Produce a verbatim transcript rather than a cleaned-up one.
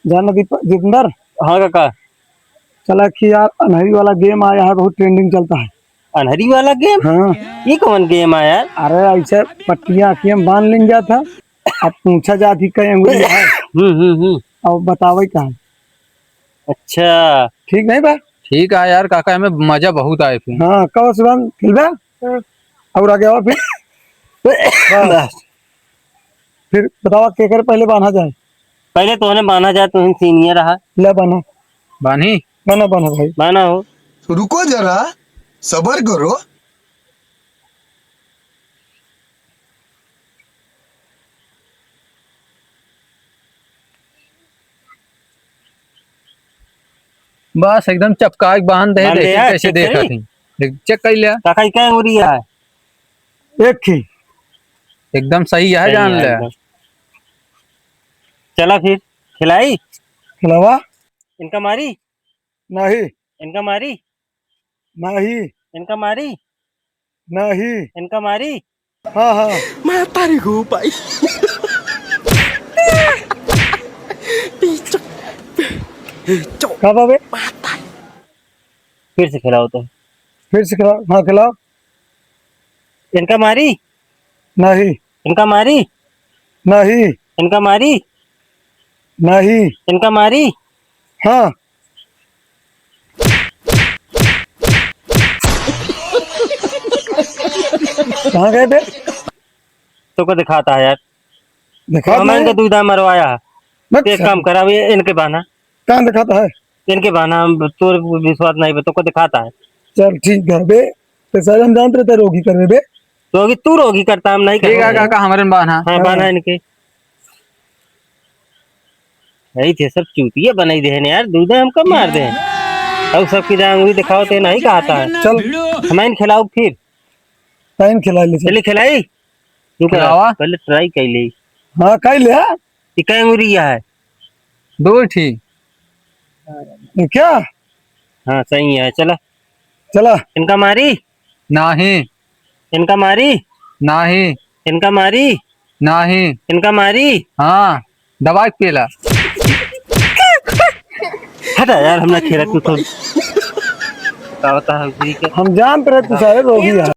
जाना दीप-, जितेंद्र। हाँ काका। चला कि यार, अन्हरी वाला game आया है, बहुत trending चलता है। अन्हरी वाला game? हाँ। ये कौन game आया यार? अरे, ऐसे पट्टियाँ आँखियाँ में बांध लेन जात है, अब पूछा जात ही कई अंगुरी है। हम्म, हम्म, हम्म। अब बतावे का है। अच्छा। ठीक नहीं बा? ठीक है यार काका, एमे मजा बहुत आए फिर। हाँ, कहो शिवांग, खेलबा? हाँ। और आगे आओ फिर। बस। बस। फिर बतावा केकर पहले बांधा जाए? पहले तोहने बांधा जाए, तोहन senior रहा। ले बांधा। बांधी? बांधा, बांधा भाई। बांधा हो। रुको जरा, सबर करो। बस एकदम चपका के बांध दे, बांध दे देखी यार, कैसे check देखा करी। थी। देख, check कर लिया। काका, ई कै अंगुरी है? एक ही। एकदम सही है, सही जान है ले। एकदम। चला फिर, खिलाई? खिलावा? इनका मारी? नहीं। इनका मारी? नहीं। इनका मारी? नहीं। इनका मारी? हाँ, हाँ। मैं तारी हो भाई। पीछे। पीछे। का बाबे? फिर से खिलाओ तो। फिर से खिलाओ, हाँ, खिलाओ। इनका मारी? नहीं। इनका मारी? नहीं। इनका मारी? नहीं। इनका मारी? हाँ। कहाँ गए बे? तोको दिखाता है यार। दिखाता हमें है? इनके दुविधा मरवाया है। बस एक काम करा, अब ये इनके बांधा। कहाँ दिखाता है? इनके बांधा, हम तोर विश्वास नहीं बा, तोको दिखाता है। चल ठीक है बे, तो सारे हम जानते रहते रोगी करबे बे। रोगी तू रोगी करता, हम नहीं ठीक है करबे। काका, हमारे में बांधा। हाँ, हाँ। बांधा इनके। यही थे सब चूतिया बनाई देहन यार, दूध हमका मार देहन। और सबकी जान अंगुरी दिखाओ तो नहीं कहता है। चल। हमें खिलाओ फिर। टाइम खिला ले, चल। चलिए खिलाई। रुक, खिलावा। पहले try कर ले। हाँ, कर ले, हाँ। ये कै अंगुरी है? दो ठी। ये क्या? हाँ, सही है, चला। चला। इनका मारी? नाही। इनका मारी? नाही। इनका मारी? नाही। इनका मारी? हाँ, दबा के पेला। हटा यार, हम ना खेला तू तो। का होता है, जी के? हम जानत रहे तू सारे रोगी है।